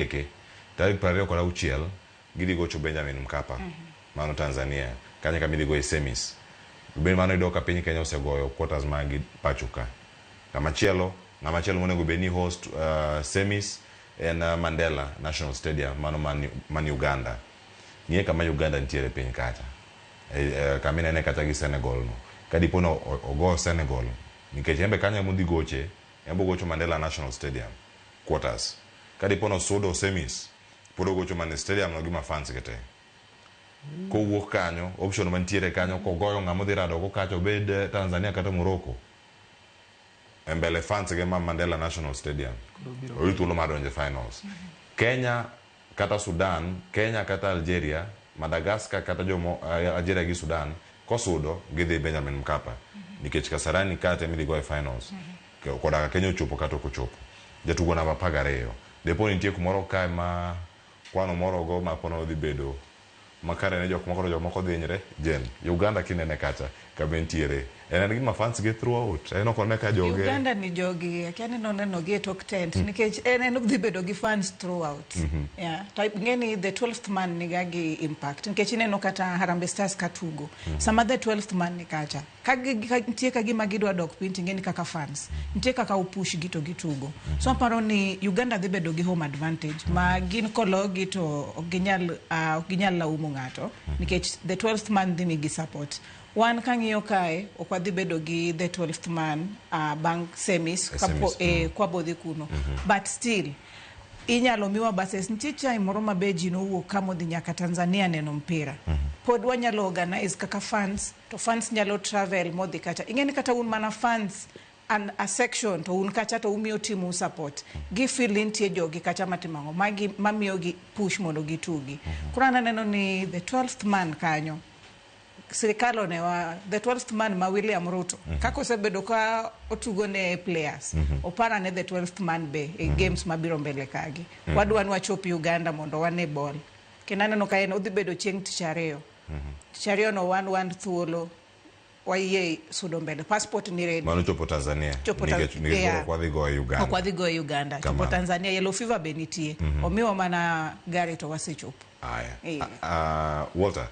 Eke, tarik 26 gidhi gocho Benjamin Mkapa, mano Tanzania, kanyo kama idhi goye semis. Be mano iyudo ka piny Kenya osegoyo quarters mag pacho ka. Kama chielo, ng'ama chielo monego bed ni host semis en Mandela National Stadium mano man Uganda. Ng'iye kama Uganda nitiere piny kacha. Kama inene kacha gi Senegal no. Ka dipo ni ogo Senegal, nikech en be kanyo ema odhi goche, en be ogocho Mandela National Stadium quarters. Ka dipo ni osudo semis, pod ogocho mana e stadium no gi ma fans ge te. Kowuok kanyo, option mantiere kanyo kogoyo ng'ama odhi rado go kacha obed Tanzania kata Morocco, e mbele fans ge ma Mandela National Stadium, oyud thuolo mar donjo e finals. Kenya kata Sudan, Kenya kata Algeria, Madagascar kata jomo Algeria gi Sudan kosudo gidhi Benjamin Mkapa nikech Kasarani kacha ema idhi goye finals. Koda ka Kenya ochopo kata ok ochopo. Jatugo namba 12. Depo ni nitie kumoro kae ma kwano moro ogo ma pono dhi bedo makare ne jok moko to jok moko dhi hinyre. Jen, Uganda kinene kacha kama entiere en en gima fans ge throughout. En ok one ka joge. Uganda ni jogi akia ni noneno gi e tok tent nikech en en dhi bedo gi fans throughout. Yeah. To ing'e ni the 12th man niga gi impact nikech ineno kata Harambee Stars ka tugo. Sama the 12th man ni kacha ka nitie ka gima gidwa dok piny to ing'e ni kaka fans nitie kaka upush gi to gitugo. So aparo ni Uganda dhi bedo gi home advantage ma gin kologi to ok ginyal ok ginyal laumo ng'ato nikech the 12th man dhi migi support. Wan kang'iyo kae ok wadhi bedo gi the 12th man bang' semis kapo kwabodhi kuno. But still inyalo miwa buses. Nitie chiaye moro ma be ji nowuok ka modhi nyaka Tanzania neno mpira. Pod wanyalo organize kaka fans to fans nyalo travel modhi kacha. Ing'e ni kata un mana fans an a section to un kacha to umiyo timu support. Gi feel ni nitie jogi kacha matimo ang'o magi mamiyo gi push mondo gitugi. Koro an aneno ni the 12th man kanyo sirikal onewa the 12th man ma William Ruto kaka osebedo ka otugo ne players opara ne the 12th man be e games mabiro mbele kagi. Wadwa ni wachop Uganda mondo wane ball. Kendo aneno ka en odhi bedo chieng' tich ariyo. Tich ariyo no wan thuolo wayie sudo mbele. Passport ni ready. Mano chopo Tanzania. Chopo Nikech ok wadhi goyo Uganda. Ok wadhi goyo Uganda. Chopo Kamano. Tanzania yellow fever be nitie. Omiwa mana gari to wasechopo. Aya. Walter.